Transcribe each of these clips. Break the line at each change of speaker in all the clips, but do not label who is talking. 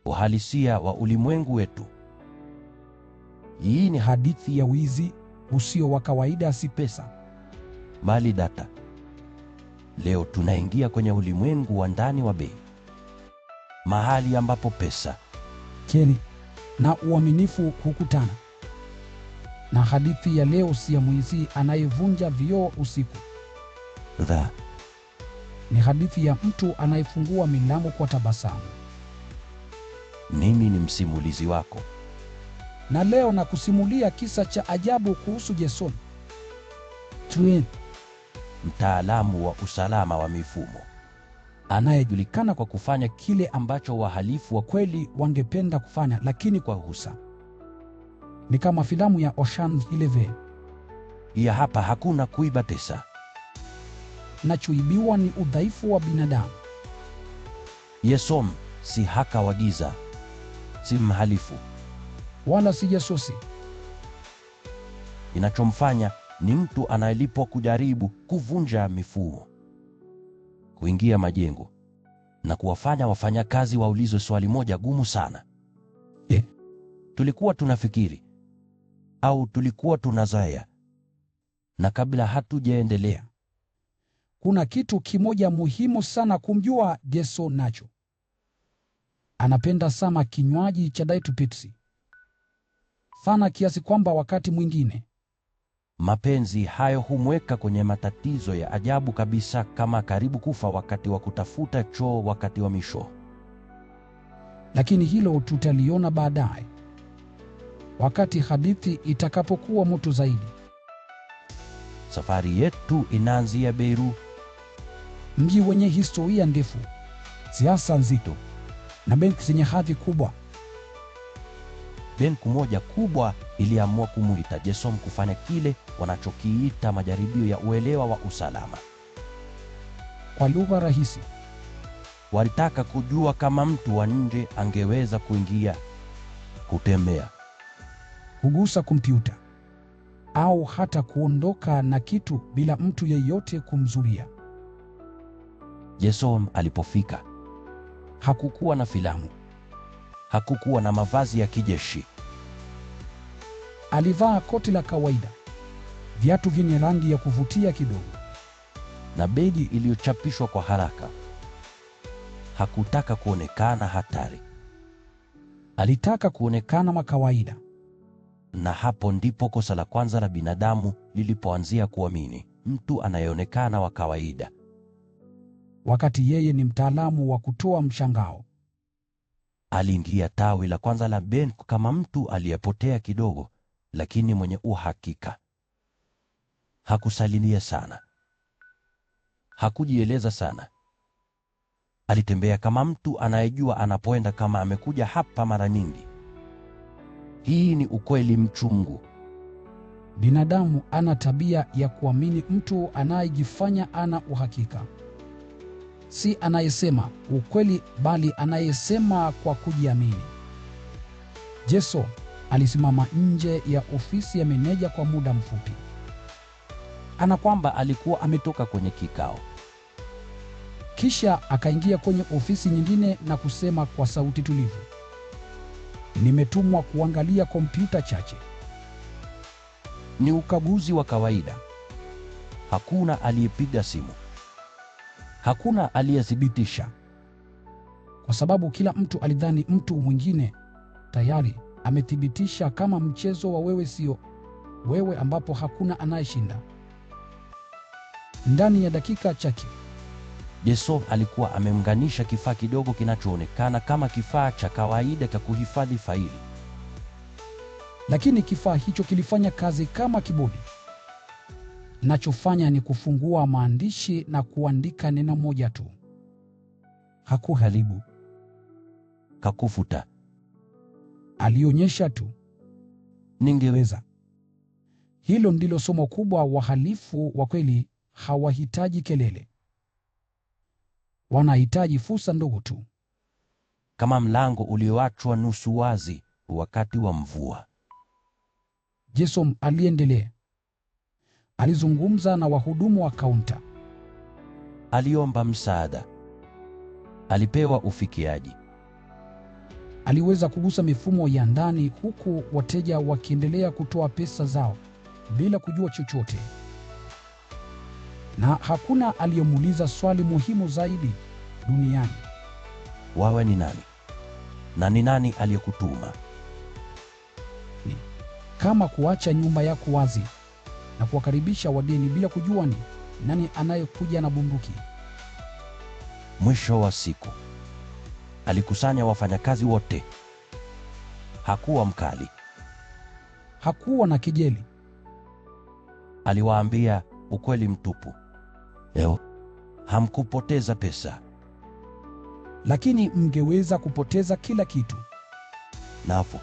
Uhalisia wa ulimwengu wetu.
Hii ni hadithi ya wizi usio wa kawaida, si pesa,
bali data. Leo tunaingia kwenye ulimwengu wa ndani wa bei, mahali ambapo pesa,
keri na uaminifu hukutana. Na hadithi ya leo si ya mwizi anayevunja vioo usiku.
Dha.
Ni hadithi ya mtu anayefungua milango kwa tabasamu.
Mimi ni msimulizi wako.
Na leo nakusimulia kisa cha ajabu kuhusu Jason Trent,
mtaalamu wa usalama wa mifumo, anayejulikana kwa kufanya kile ambacho wahalifu wa
kweli wangependa kufanya, lakini kwa ruhusa. Ni kama filamu ya Ocean's 11.
Ya hapa hakuna kuiba pesa.
Nachoibiwa ni udhaifu wa binadamu.
Yesom si haka wa giza, si mhalifu,
wala si jasusi.
Inachomfanya ni mtu anayelipwa kujaribu kuvunja mifumo, kuingia majengo na kuwafanya wafanyakazi waulizwe swali moja gumu sana.
Yeah.
Tulikuwa tunafikiri au tulikuwa tunazoea? Na kabla hatujaendelea,
kuna kitu kimoja muhimu sana kumjua Jason nacho. Anapenda sana kinywaji cha Diet Pepsi. Sana kiasi kwamba wakati mwingine
mapenzi hayo humweka kwenye matatizo ya ajabu kabisa, kama karibu kufa wakati wa kutafuta choo wakati wa misho.
Lakini hilo tutaliona baadaye, wakati hadithi itakapokuwa moto zaidi.
Safari yetu inaanzia Beirut,
mji wenye historia ndefu, siasa nzito na benki zenye hadhi kubwa.
Benki moja kubwa iliamua kumuita Jason kufanya kile wanachokiita majaribio ya uelewa wa usalama.
Kwa lugha rahisi,
walitaka kujua kama mtu wa nje angeweza kuingia, kutembea,
kugusa kompyuta au hata kuondoka na kitu bila mtu yeyote kumzuia.
Jason alipofika, hakukuwa na filamu, hakukuwa na mavazi ya kijeshi.
Alivaa koti la kawaida, viatu vyenye rangi ya kuvutia kidogo,
na begi iliyochapishwa kwa haraka. Hakutaka kuonekana hatari.
Alitaka kuonekana wa kawaida.
Na hapo ndipo kosa la kwanza la binadamu lilipoanzia kuamini mtu anayeonekana wa kawaida,
wakati yeye ni mtaalamu wa kutoa mshangao.
Aliingia tawi la kwanza la benki kama mtu aliyepotea kidogo, lakini mwenye uhakika. Hakusalimia sana, hakujieleza sana. Alitembea kama mtu anayejua anapoenda, kama amekuja hapa mara nyingi. Hii ni ukweli mchungu.
Binadamu ana tabia ya kuamini mtu anayejifanya ana uhakika. Si anayesema ukweli, bali anayesema kwa kujiamini. Jason alisimama nje ya ofisi ya meneja kwa muda mfupi,
ana kwamba alikuwa ametoka kwenye kikao.
Kisha akaingia kwenye ofisi nyingine na kusema kwa sauti tulivu, "Nimetumwa kuangalia kompyuta chache."
Ni ukaguzi wa kawaida. Hakuna aliyepiga simu, hakuna aliyethibitisha,
kwa sababu kila mtu alidhani mtu mwingine tayari amethibitisha, kama mchezo wa wewe sio wewe ambapo hakuna anayeshinda. Ndani ya dakika chache,
Jason alikuwa ameunganisha kifaa kidogo kinachoonekana kama kifaa cha kawaida cha kuhifadhi faili.
Lakini kifaa hicho kilifanya kazi kama kibodi. Nachofanya ni kufungua maandishi na kuandika neno moja tu.
Hakuharibu, hakufuta.
Alionyesha tu,
ningeweza.
Hilo ndilo somo kubwa. Wahalifu wa kweli hawahitaji kelele, wanahitaji fursa ndogo tu,
kama mlango ulioachwa nusu wazi wakati wa mvua.
Jason aliendelea. Alizungumza na wahudumu wa kaunta.
Aliomba msaada. Alipewa ufikiaji.
Aliweza kugusa mifumo ya ndani huku wateja wakiendelea kutoa pesa zao bila kujua chochote. Na hakuna aliyemuuliza swali muhimu zaidi duniani.
Wawe ni nani? Na ni nani aliyekutuma?
Ni kama kuacha nyumba yako wazi na kuwakaribisha wageni bila kujua ni nani anayekuja na bunduki.
Mwisho wa siku, alikusanya wafanyakazi wote. Hakuwa mkali.
Hakuwa na kejeli.
Aliwaambia ukweli mtupu. Leo hamkupoteza pesa,
lakini mngeweza kupoteza kila kitu.
Nafu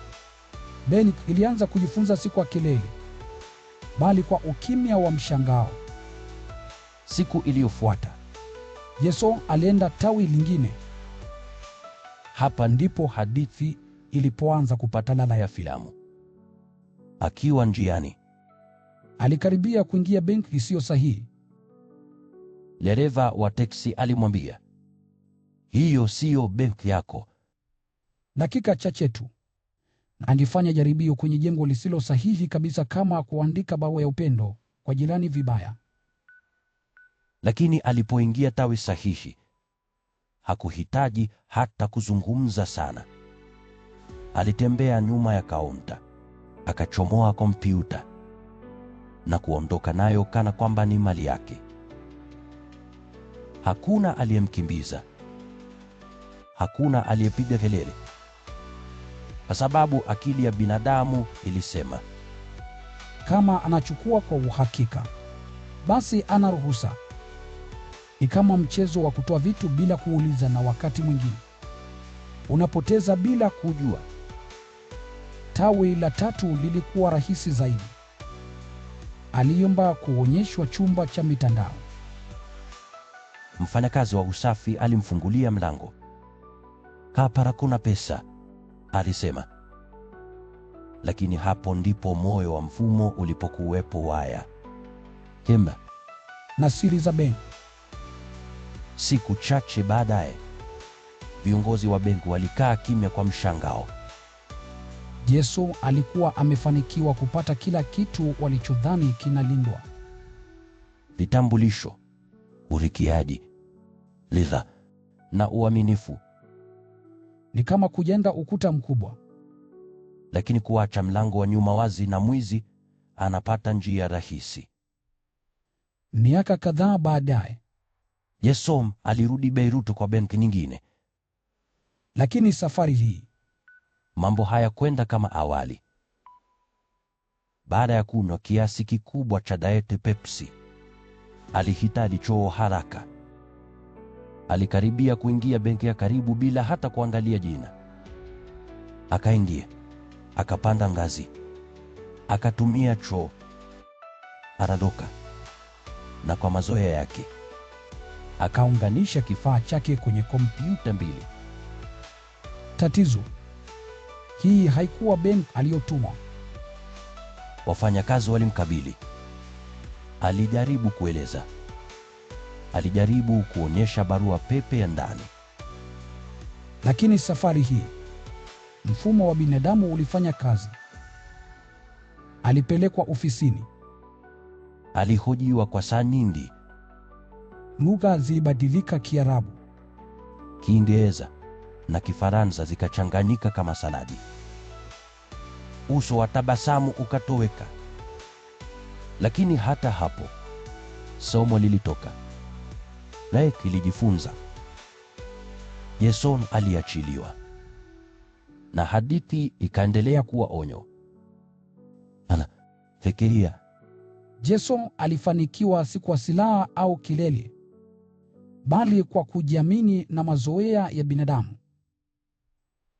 Benki ilianza kujifunza si kwa kelele, bali kwa ukimya wa mshangao.
Siku iliyofuata,
Jason alienda tawi lingine. Hapa ndipo hadithi ilipoanza kupata ladha ya filamu.
Akiwa njiani,
alikaribia kuingia benki isiyo sahihi.
Dereva wa teksi alimwambia, "Hiyo siyo benki yako."
Dakika chache tu angefanya jaribio kwenye jengo lisilo sahihi kabisa, kama kuandika barua ya upendo kwa jirani vibaya.
Lakini alipoingia tawi sahihi, hakuhitaji hata kuzungumza sana. Alitembea nyuma ya kaunta, akachomoa kompyuta na kuondoka nayo kana kwamba ni mali yake. Hakuna aliyemkimbiza. Hakuna aliyepiga kelele. Kwa sababu akili ya binadamu ilisema,
kama anachukua kwa uhakika, basi ana ruhusa. Ni kama mchezo wa kutoa vitu bila kuuliza, na wakati mwingine unapoteza bila kujua. Tawi la tatu lilikuwa rahisi zaidi. Aliomba kuonyeshwa chumba cha mitandao.
Mfanyakazi wa usafi alimfungulia mlango. "Hapa hakuna pesa," alisema. Lakini hapo ndipo moyo wa mfumo ulipokuwepo waya. Kemba
na siri za benki.
Siku chache baadaye, viongozi wa benki walikaa kimya kwa mshangao.
Jason alikuwa amefanikiwa kupata kila kitu walichodhani kinalindwa.
Vitambulisho, urikiaji, lidha na uaminifu.
Ni kama kujenga ukuta mkubwa,
lakini kuacha mlango wa nyuma wazi na mwizi anapata njia rahisi.
Miaka kadhaa baadaye,
Jason alirudi Beirut kwa benki nyingine.
Lakini safari hii
mambo hayakwenda kama awali. Baada ya kunywa kiasi kikubwa cha Diet Pepsi, alihitaji choo haraka. Alikaribia kuingia benki ya karibu bila hata kuangalia jina. Akaingia, akapanda ngazi, akatumia choo, aradoka. Na kwa mazoea yake, akaunganisha kifaa chake kwenye kompyuta mbili.
Tatizo, hii haikuwa benki aliyotumwa.
Wafanyakazi walimkabili. Alijaribu kueleza. Alijaribu kuonyesha barua pepe ya ndani.
Lakini safari hii, mfumo wa binadamu ulifanya kazi. Alipelekwa ofisini.
Alihojiwa kwa saa nyingi.
Lugha zilibadilika: Kiarabu,
Kiingereza na Kifaransa zikachanganyika kama saladi. Uso wa tabasamu ukatoweka. Lakini hata hapo, somo lilitoka. Naye kilijifunza. Jason aliachiliwa. Na hadithi ikaendelea kuwa onyo. Ana fikiria.
Jason alifanikiwa si kwa silaha au kilele, bali kwa kujiamini na mazoea ya binadamu.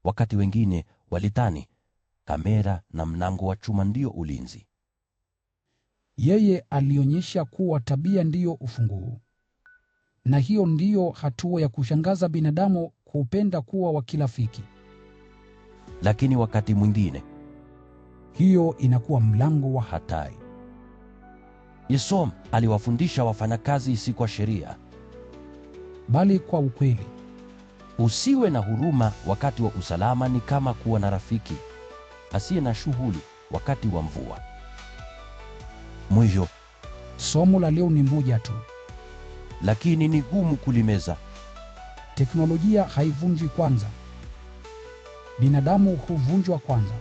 Wakati wengine walidhani kamera na mlango wa chuma ndio ulinzi.
Yeye alionyesha kuwa tabia ndiyo ufunguo. Na hiyo ndiyo hatua ya kushangaza binadamu kupenda kuwa wa kirafiki.
Lakini wakati mwingine
hiyo inakuwa mlango wa
hatari. Jason aliwafundisha wafanyakazi si kwa sheria,
bali kwa ukweli.
Usiwe na huruma wakati wa usalama ni kama kuwa na rafiki asiye na shughuli wakati wa mvua. Mwisho,
Somo la leo ni moja tu.
lakini ni gumu kulimeza.
Teknolojia haivunjwi kwanza. Binadamu huvunjwa kwanza.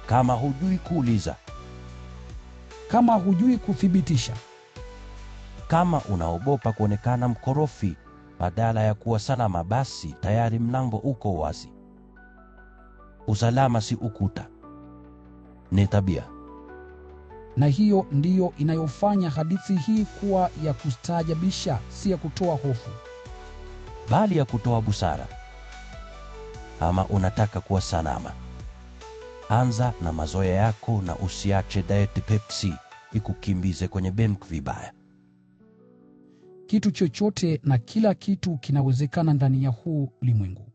Kama hujui kuuliza,
Kama hujui kuthibitisha,
kama unaogopa kuonekana mkorofi badala ya kuwa salama, basi tayari mlango uko wazi. Usalama si ukuta, ni tabia.
na hiyo ndiyo inayofanya hadithi hii kuwa ya kustaajabisha, si ya kutoa hofu.
Bali ya kutoa busara. Ama unataka kuwa salama, anza na mazoea yako na usiache Diet Pepsi ikukimbize kwenye benki vibaya.
Kitu chochote na kila kitu kinawezekana ndani ya huu ulimwengu.